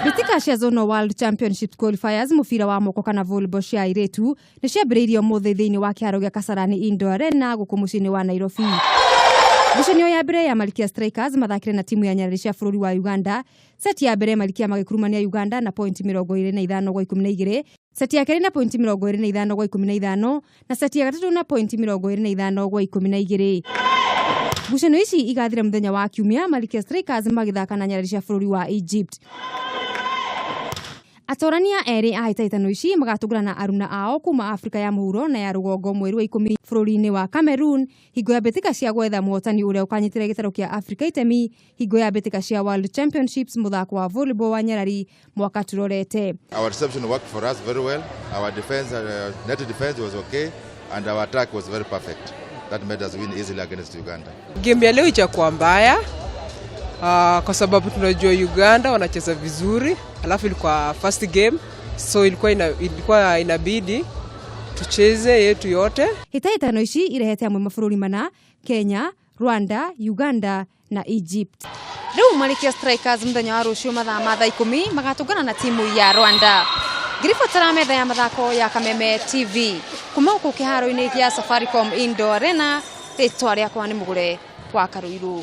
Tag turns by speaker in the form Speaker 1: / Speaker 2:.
Speaker 1: Mbĩtĩka cia Zonal World Championship Qualifiers mũbira wa moko kana volleyball cia airĩtu nĩ ciambĩrĩirie ũmũthĩ thĩinĩ wa kĩharo gĩa Kasarani Indoor Arena gũkũ mũciĩ-inĩ wa Nairobi. Ngucanio ya mbere ya Malkia Strikers mathakire na timu ya nyarari cia bũrũri wa Uganda. Seti ya mbere Malkia magĩkurumania Uganda na pointi 25-12, seti ya kerĩ na pointi 25-15 na seti ya gatatũ na pointi 25-12. Ngucanio ici igathira mũthenya wa Kiumia Malkia Strikers magĩthaka na nyarari cia bũrũri wa Egypt. Atorania erĩ a hĩtahĩtano ici magatũngana na aruna ao kuma Afrika ya mũhuro na ya rũgongo mweri wa 10 bũrũri-inĩ wa Cameroon hingo ya mbĩtĩka cia gwetha mũhotani ũrĩa ũkanyitĩra gĩtarũ kĩa Afrika itemi hingo ya mbĩtĩka cia World Championships mũthako wa volleyball wa nyarari mwaka tũrorete.
Speaker 2: Our reception worked for us very well. Our defense, net defense was okay, and our attack was very perfect. That made us win easily against Uganda.
Speaker 3: Game ya leo ichakuwa mbaya kwa sababu tunajua Uganda wanacheza vizuri, alafu ilikuwa first game, so ilikuwa inabidi tucheze yetu yote.
Speaker 1: Hĩtahĩtano ici irehete amwe mabũrũri mana: Kenya, Rwanda, Uganda na Egypt. Rĩu Malkia Strikers mũthenya wa rũciũ mathaa ma thaa 10 magatũngana na timu ya Rwanda. Ngĩribotera metha ya mathako ya Kameme TV kuma gũkũ kĩharo-inĩ gĩa Safaricom Indoor Arena, rĩtwa rĩakwa nĩ Mũgũre wa Karũirũ.